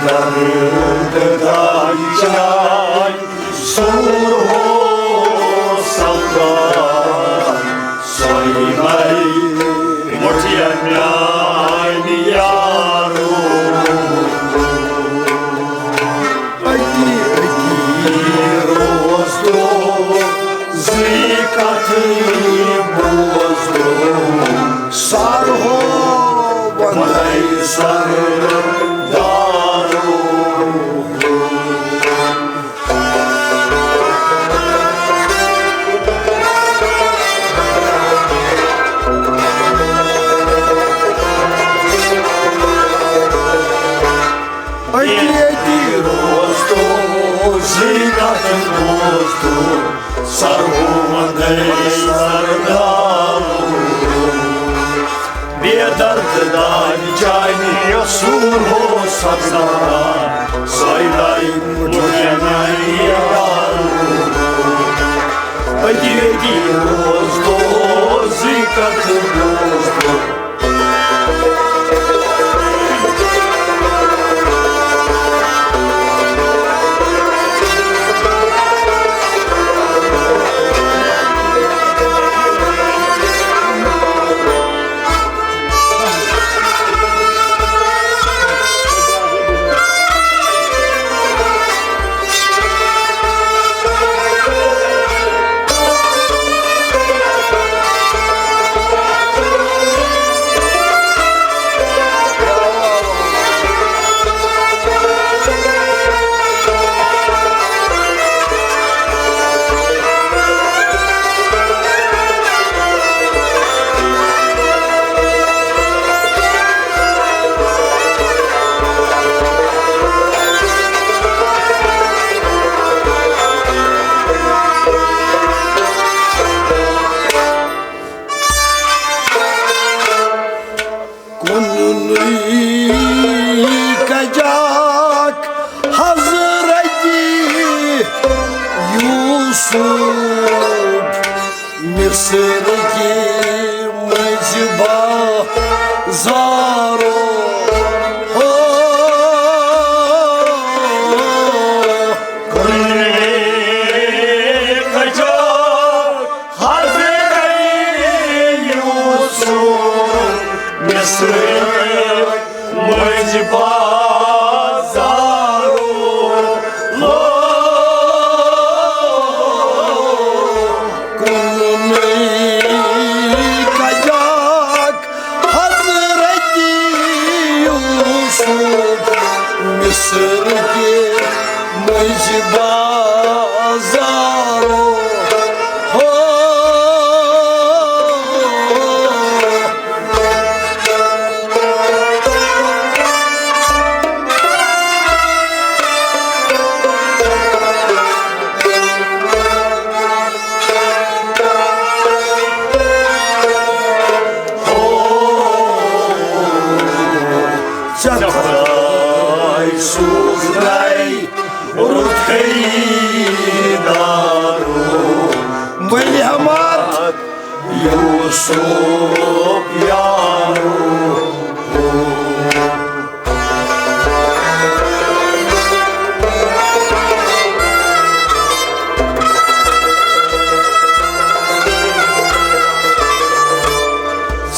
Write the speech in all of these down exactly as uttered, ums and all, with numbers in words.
درد داغ چاے سور ہو سپدان، سۄے مَے مُٹھیَن میٛانہِ یارو۔ أتی، أتی روز دۄہ زٕے کتھٕ بوزو۔ سر ہو وندے سردارو۔ أتی أتی روز تو زی کتھ بوز تو، سر ہو مدے سردار۔ بے درد داغ چاے سور ہو سپدان، سۄے لَے مُٹھیَن میٛانہِ یارو۔ أتی أتی روز تو زی کتھ بوز تو۔ کُنُے کجاک حضرت یوسف مصر کہِ مٔنٛزۍ بازارو۔ ہو، کُنُے کجاک حضرت یوسف مصر مٔنٛزۍ بازارو۔ ہو، کُنُے کجاک حضرت یوسف مصر کہِ مٔنٛزۍ بازارو۔ ہو، ژےٚ خۄداے سوٗزنَے رُت خریٖدارو۔ مٔلۍ ہٮ۪مت یوسف یارو۔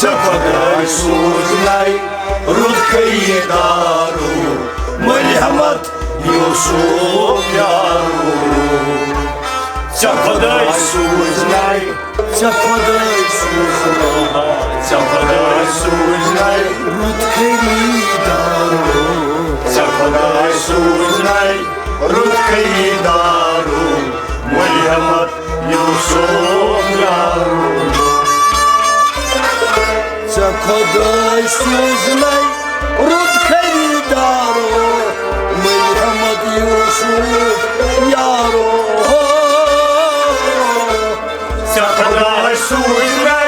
ژےٚ خۄداے سوٗزنَے رُت خریٖدارو، مٔلۍ ہٮ۪مت یوسف یارو۔ ژےٚ خۄداے سوٗزنَے، ژےٚ خۄداے سوٗزنَے، ژےٚ خۄداے سوٗزنَے رُت خریٖدارو۔ ژےٚ خۄداے سوٗزنَے رُت خریٖدارو، مٔلۍ ہٮ۪مت یوسف یارو۔ ژےٚ خۄداے سوٗزنَے رُت خریٖدارو، مٔلۍ ہٮ۪مت یوسف یارو۔ ژےٚ خۄداے سوٗزنَے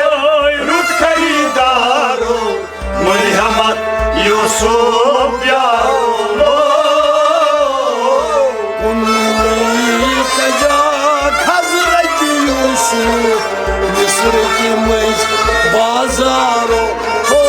رُت خریٖدارو، مٔلۍ ہٮ۪مت یوسف یارو۔ کُنُے کجاک حضرت یوسف مصر کہِ مٔنٛزۍ بازارو۔ ہو،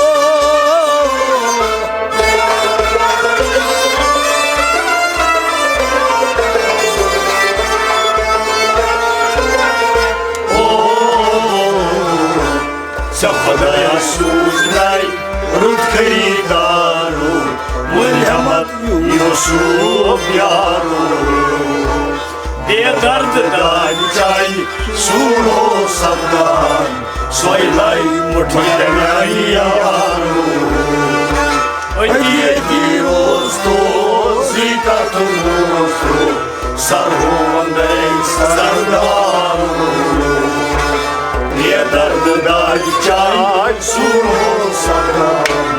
یوسف یارو، بے درد داغ چاہے سورو سپدان، سوے لے مٹھیاں یارو۔ أتی أتی روز تو زی کتھ روز تو، سر ہو وندے سردارو۔ بے درد داغ چاہے سورو سپدان۔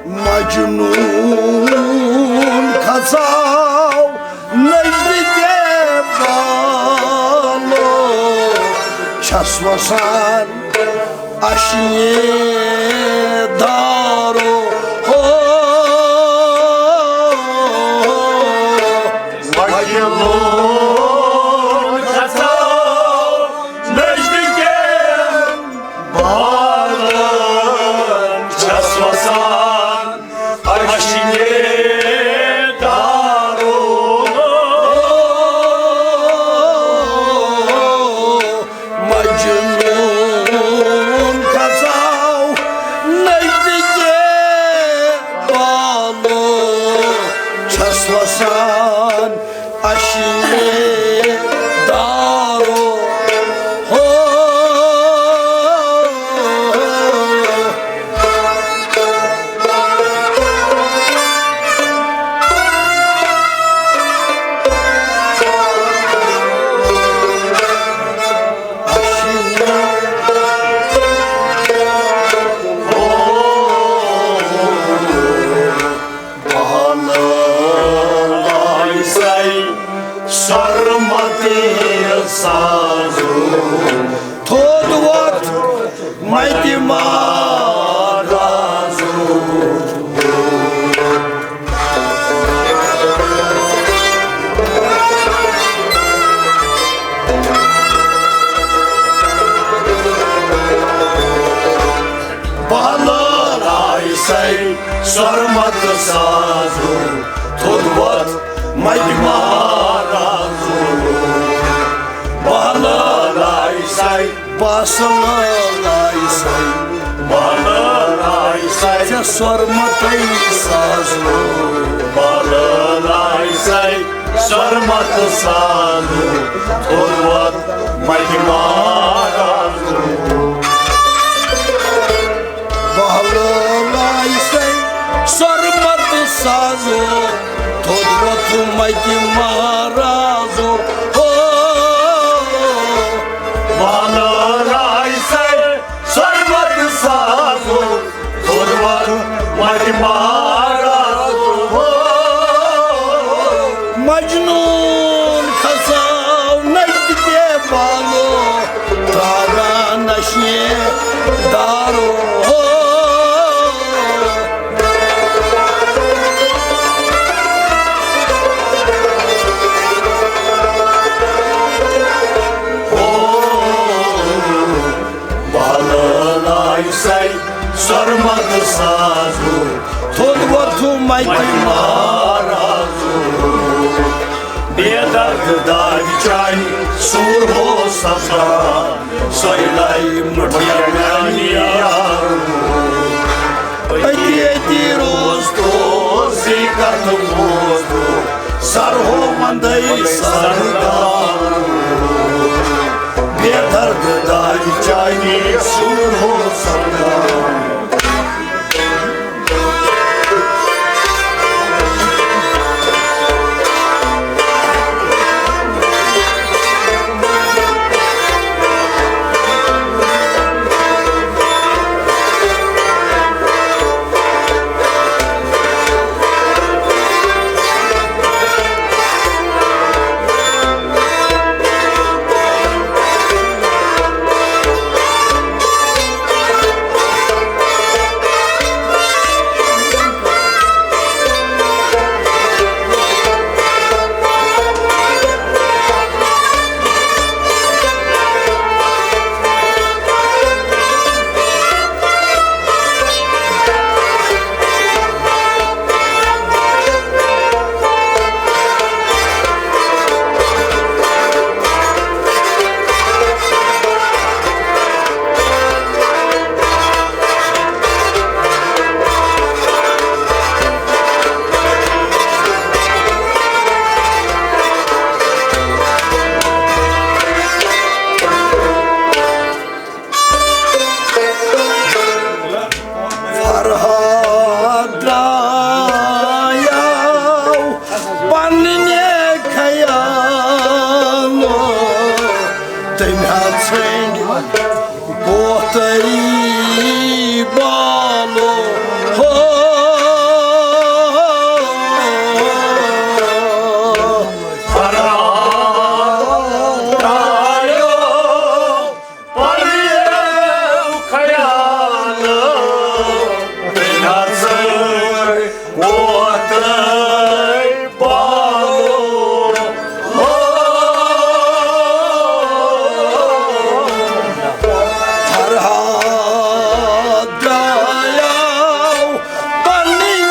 مجنون کھژاو نزدیٖکے بالو، چھس وسان اشیے دارو ہو۔ مجنون کھژاو نزدیٖکے بالن چھس وسان اشیے دارو۔ مجنون کھژاو نزدیٖکے بالو، چھس وسان اشیے دارو ہو۔ بالہٕ لایہِ سَے سۄرمَتہِ سازو، تھوٚد وۄتھ مَتہِ مارازو۔ بالہٕ لایہِ سَے سۄرمَتہِ سازو، تھوٚد وۄتھ مَتہِ مارازو۔ بالہٕ لایہِ سَے، بالہٕ لایہِ سَے، بالہٕ لایہِ سَے، ژےٚ سۄرمَتَے سازو۔ بالہٕ لایہِ سَے سۄرمَتہِ سازو، تھوٚد وۄتھ مَتہِ مارازو۔ بالہٕ لایہِ سَے سۄرمَتہِ سازو، تھوٚد وۄتھ مَتہِ مارازو۔ او، بالہٕ لایہِ سَے سۄرمَتہِ سازو، تھوٚد وۄتھ مَتہِ مارازو۔ مجنون کھژاو نزدیٖکے بالو، ترٛاوان نشے دارو۔ بالہٕ لایہِ سَے سۄرمَتہِ سازو، تھوٚد وۄتھ مَتہِ مارازو۔ بے درد داغ چاہے سورو سپدان، سۄے لَے مٹھیاں یارو۔ أتی أتی روز تو زی کتھ بوز تو، سر ہو مندے سردار۔ بے درد داغ چاہے سورو سپدان۔ بالو ہو۔ فرہاد درٛایاو پننہِ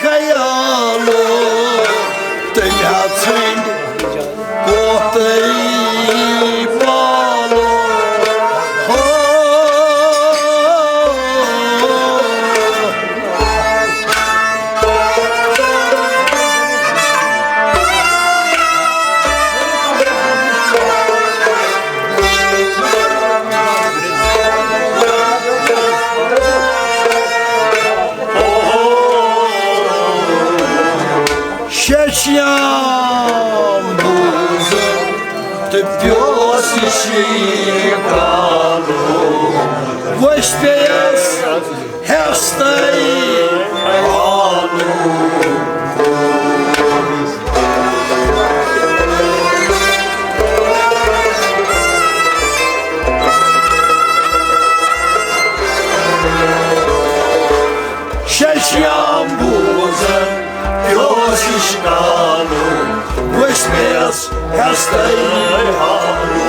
خیالو، تٔمۍ ہا ژھٕنۍ کوتٕے پالو۔ ہو۔ ششیام بوزن تہٕ پیوس شیٖکالو۔ وۄنۍ پیٚیس ہٮ۪س تہٕ ششیام بوزن پیوس شکالو، وٕچھ مےٚ یس ہستَے حالو۔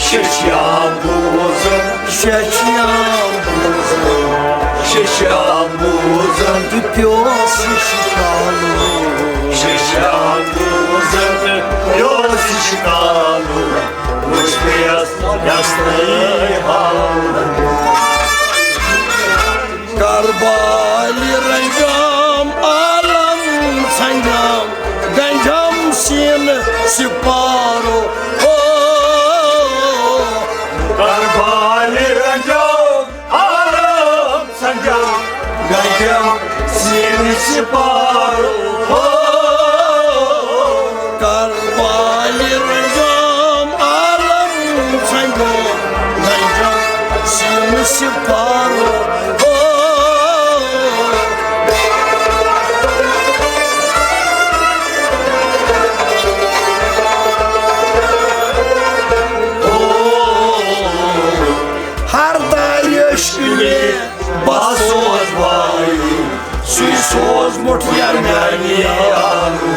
ششیام بوزن، ششیام بوزن، ششیام بوزن تہٕ پیوس شکالو۔ ششیام بوزن تہٕ پیوس شکالو، وٕچھ مےٚ یس ہستَے حالو۔ کربالہِ رنجام عالم سنجام، گنجم سین سپارو۔ او کربالہِ رنجام عالم سنجام، گنجم سین سپارو۔ او کربالہِ رنجام عالم سنجام، گنجم سین سپارو۔ او ہر داریش کنے بس سوز بھائی، سُے سوز مُٹھ یا میانی یارو۔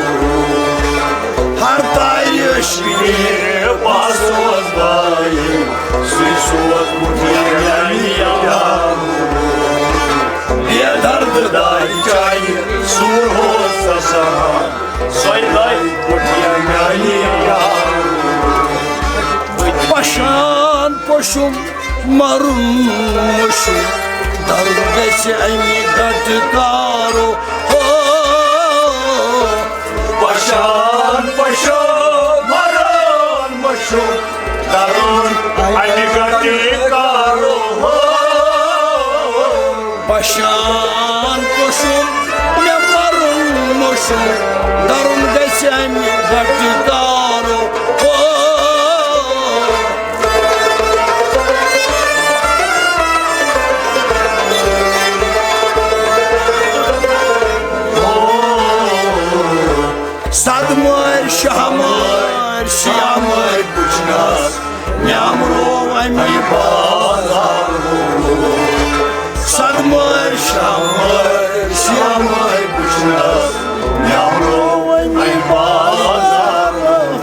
ہر تاریش کنے بس سوز بھائی، سُے سوز مُٹھ یا میانی یارو۔ بے درد دارِ چانہِ سور ہو سسان، سۄے لے مُٹھ یا میانی یارو۔ پشان پوشُم مرُن مُشُک، درُن گژھِ اَمہِ گٹہٕ کارو۔ ہو پشان پوشُم مرُن مُشُک، درُن اَمہِ گٹہٕ کارو۔ ہو پشان پوشُم مےٚ مرُن مُشُک، درُن گژھِ اَمہِ گٹہٕ کارو۔ ہو صدمٲرۍ شہمٲرۍ شیامٲرۍ بُچھنس، نیامرو اَمی بازارو۔ صدمٲرۍ شہمٲرۍ شیامٲرۍ بُچھنس، نیامرو اَمی بازارو۔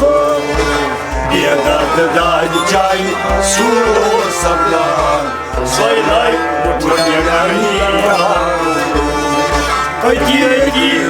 بے درد دادِ چانہِ سور سپدان، سۄے لے مُٹھ یا میانی یارو۔ أتی أتی